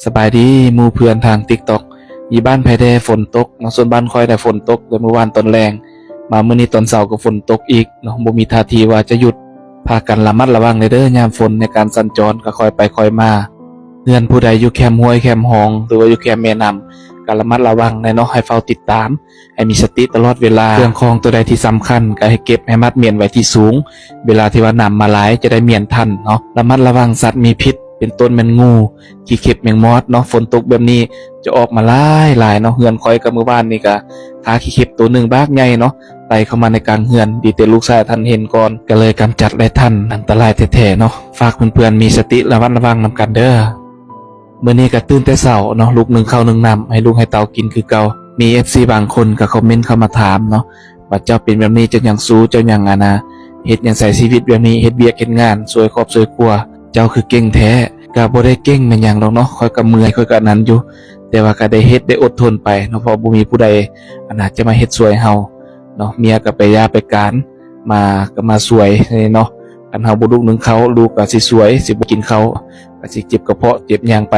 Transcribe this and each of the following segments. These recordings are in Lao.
ສະບາຍດີໝູ່ເພື່ອນທາງຕິກຕັອກ ຢູ່ບ້ານໃຜແດ່ຝົນຕົກເນາະ. ສ່ວນບ້ານຂ້ອຍນະຝົນຕົກແຕ່ມື້ວານຕອນແລງ ມາມື້ນີ້ຕອນເຊົ້າກໍຝົນຕົກອີກເນາະ ບໍ່ມີທ່າທີວ່າຈະຢຸດ. ພາກັນລະມັດລະວັງແດ່ເດີ ຍາມຝົນໃນການສັນຈອນກໍຄ່ອຍໄປຄ່ອຍມາ. ເຮືອນຜູ້ໃດຢູ່ແຄມຫ້ວຍແຄມຮ່ອງ ຫຼືວ່າຢູ່ແຄມແມ່ນ້ຳ ກໍລະມັດລະວັງແດ່ເນາະ ໃຫ້ເຝົ້າຕິດຕາມ ໃຫ້ມີສະຕິຕະຫຼອດເວລາ. ເຄື່ອງຂອງຕົວໃດທີ່ສຳຄັນກໍໃຫ້ເກັບໃຫ້ມັດມ້ຽນໄວ້ທີ່ສູງ ເວລາທີ່ວ່ານ້ຳມາຫຼາຍຈະໄດ້ມ້ຽນທັນເນາະ. ລະມັດລະວັງສັດມີພິດ ເປັນຕົ້ນແມ່ນງູ ຂີ້ເຂັບ ແມງມອດເນາະ. ຝົນຕົກແບບນີ້ຈະອອກມາຫຼາຍໆເນາະ. ເຮືອນຂ້ອຍກໍມື້ວານນີ້ກໍຄາຂີ້ເຂັບໂຕໜຶ່ງບັກໃຫຍ່ເນາະ ໄຕ່ເຂົ້າມາໃນກາງເຮືອນ ດີແຕ່ລູກຊາຍທັນເຫັນກ່ອນ ກໍເລີຍກຳຈັດໄດ້ທັນ. ອັນຕະລາຍແທ້ໆເນາະ. ຝາກເພື່ອນໆມີສະຕິລະມັດລະວັງນຳກັນເດີ. ມື້ນີ້ກໍຕື່ນແຕ່ເຊົ້າເນາະ ລຸກໜຶ້ງເຂົ້າໜຶ້ງນ້ຳໃຫ້ລູກໃຫ້ເຕົ້າກິນຄືເກົ່າ. ມີເອັຟຊີບາງຄົນກໍຄອມເມັນເຂົ້າມາຖາມເນາະ ວ່າເຈົ້າເປັນແບບນີ້ ເຈົ້າຫຍັງຊູ ເຈົ້າຫຍັງ ອັນນ່າ ເຮັດຫຍັງໃຊ້ຊີວິດແບບນີ້ ເຮັດວຽກເຮັດງານ ຊ່ວຍຄອບຊ່ວຍຄົວ ເຈົ້າຄືເກັ່ງແທ້. ກໍບໍ່ໄດ້ເກັ່ງແມ່ນຫຍັງດອກເນາະ ຂ້ອຍກໍເມື່ອຍ ຂ້ອຍກໍອັນນັ້ນຢູ່ ແຕ່ວ່າກໍໄດ້ເຮັດໄດ້ອົດທົນໄປເນາະ ເພາະບໍ່ມີຜູ້ໃດ ອັນນ່າ ຈະມາເຮັດຊ່ວຍເຮົາເນາະ. ເມຍກໍໄປຢາໄປການ ໝາກໍມາຊ່ວຍເນາະ. ຄັນເຮົາບໍ່ລຸກໜຶ້ງເຂົ້າ ລູກກໍຊິຊ່ວຍ ຊິບໍ່ກິນເຂົ້າ ກໍຊິເຈັບກະເພາະເຈັບຫຍັງໄປ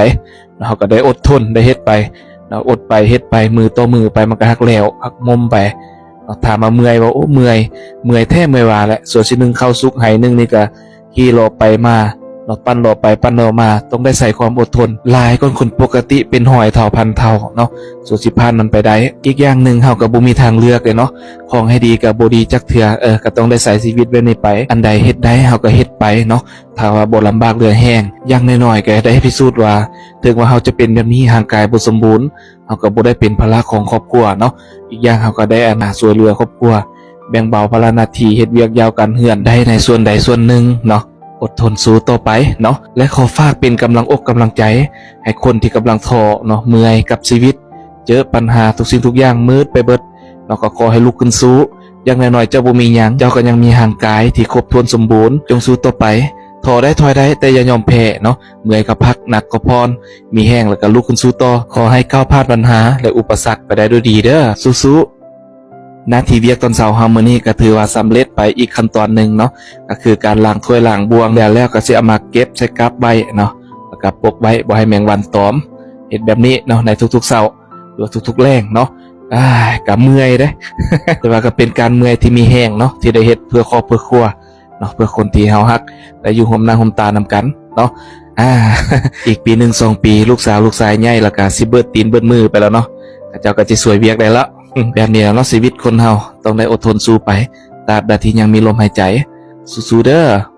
ເນາະ. ເຮົາກໍໄດ້ອົດທົນ ໄດ້ເຮັດໄປເນາະ ອົດໄປເຮັດໄປ ມື້ຕໍ່ມື້ໄປ ມັນກໍຮັກແລ້ວຮັກໝົມໄປເນາະ. ຖາມວ່າເມື່ອຍບໍ່? ໂອ້ ເມື່ອຍ ເມື່ອຍແທ້ເມື່ອຍວ່າແຫຼະ. ສ່ວນຊິໜຶ້ງເຂົ້າສຸກໄຫໜຶ່ງນີ້ກໍຂີ່ລໍ້ໄປມາເນາະ ປັ່ນລໍ້ໄປປັ່ນລໍ້ມາ ຕ້ອງໄດ້ໃຊ້ຄວາມອົດທົນ. ຫຼາຍກວ່າຄົນປົກກະຕິເປັນຮ້ອຍເທົ່າພັນເທົ່າເນາະ ສ່ວນຊິຜ່ານມັນໄປໄດ້. ອີກຢ່າງໜຶ່ງ ເຮົາກໍບໍ່ມີທາງເລືອກເດ້ເນາະ ຂອງໃຫ້ດີກໍບໍ່ດີຈັກເທື່ອ ເອີ ກໍຕ້ອງໄດ້ໃຊ້ຊີວິດແບບນີ້ໄປ. ອັນໃດເຮັດໄດ້ເຮົາກໍເຮັດໄປເນາະ ຖ້າວ່າບໍ່ລຳບາກເຫຼືອແຮງ. ຢ່າງໜ້ອຍໆກໍໄດ້ພິສູດວ່າ ເຖິງວ່າເຮົາຈະເປັນແບບນີ້ ຮ່າງກາຍບໍ່ສົມບູນ ເຮົາກໍບໍ່ໄດ້ເປັນພາລະຂອງຄອບຄົວເນາະ. ອີກຢ່າງເຮົາກໍໄດ້ ອັນນ່າ ຊ່ວຍເຫຼືອຄອບຄົວ ແບ່ງເບົາພາລະໜ້າທີ່ ເຮັດວຽກຢາວການເຮືອນໄດ້ໃນສ່ວນໃດສ່ວນໜຶ່ງເນາະ. ອົດທົນສູ້ຕໍ່ໄປເນາະ ແລະ ຂໍຝາກເປັນກຳລັງອົກກຳລັງໃຈໃຫ້ຄົນທີ່ກຳລັງທໍ້ເນາະ ເມື່ອຍກັບຊີວິດ ເຈີປັນຫາທຸກສິ່ງທຸກຢ່າງມືດໄປເບິດເນາະ ກໍຂໍໃຫ້ລຸກຂຶ້ນສູ້. ຢ່າງໜ້ອຍໆເຈົ້າບໍ່ມີຫຍັງ ເຈົ້າກໍຍັງມີຮ່າງກາຍທີ່ຄົບຖ້ວນສົມບູນ. ຈົ່ງສູ້ຕໍ່ໄປ ທໍ້ໄດ້ຖອຍໄດ້ ແຕ່ຢ່າຍອມແພ້ເນາະ. ເມື່ອຍກໍພັກ ໜັກກໍຜ່ອນ ມີແຮງແລ້ວກໍລຸກຂຶ້ນສູ້ຕໍ່. ຂໍໃຫ້ກ້າວຜ່ານບັນຫາ ແລະ ອຸປະສັກໄປໄດ້ດ້ວຍດີເດີ ສູ້ໆ. ໜ້າທີ່ວຽກຕອນເຊົ້າເຮົາມື້ນີ້ກໍຖືວ່າສຳເລັດໄປອີກຂັ້ນຕອນໜຶ່ງເນາະ ກໍຄືການລ້າງຖ້ວຍລ້າງບ່ວງ. ແລ້ວແລ້ວກໍຊິເອົາມາເກັບໃສ່ກັບໄວ້ເນາະ ແລ້ວກໍປົກໄວ້ບໍ່ໃຫ້ແມງວັນຕອມ. ເຮັດແບບນີ້ເນາະ ໃນທຸກໆເຊົ້າ ຫຼືວ່າທຸກໆແລງເນາະ. ອາຍ ກໍເມື່ອຍເດ້ ແຕ່ວ່າກໍເປັນການເມື່ອຍທີ່ມີແຮງເນາະ ທີ່ໄດ້ເຮັດເພື່ອຄອບເພື່ອຄົວເນາະ ເພື່ອຄົນທີ່ເຮົາຮັກ ໄດ້ຢູ່ຮ່ວມໜ້າຮ່ວມຕານຳກັນເນາະ. ອາ ອີກປີໜຶ່ງສອງປີ ລູກສາວລູກຊາຍໃຫຍ່ ແລ້ວກໍຊິເບີດຕີນເບີດມືໄປແລ້ວເນາະ ເຂົາເຈົ້າກໍຊິຊ່ວຍວຽກໄດ້ແລ້ວ. ແບບນີ້ແຫຼະເນາະ ຊີວິດຄົນເຮົາຕ້ອງໄດ້ອົດທົນສູ້ໄປ ຕາບໃດທີ່ຍັງມີລົມຫາຍໃຈ. ສູ້ໆເດີ.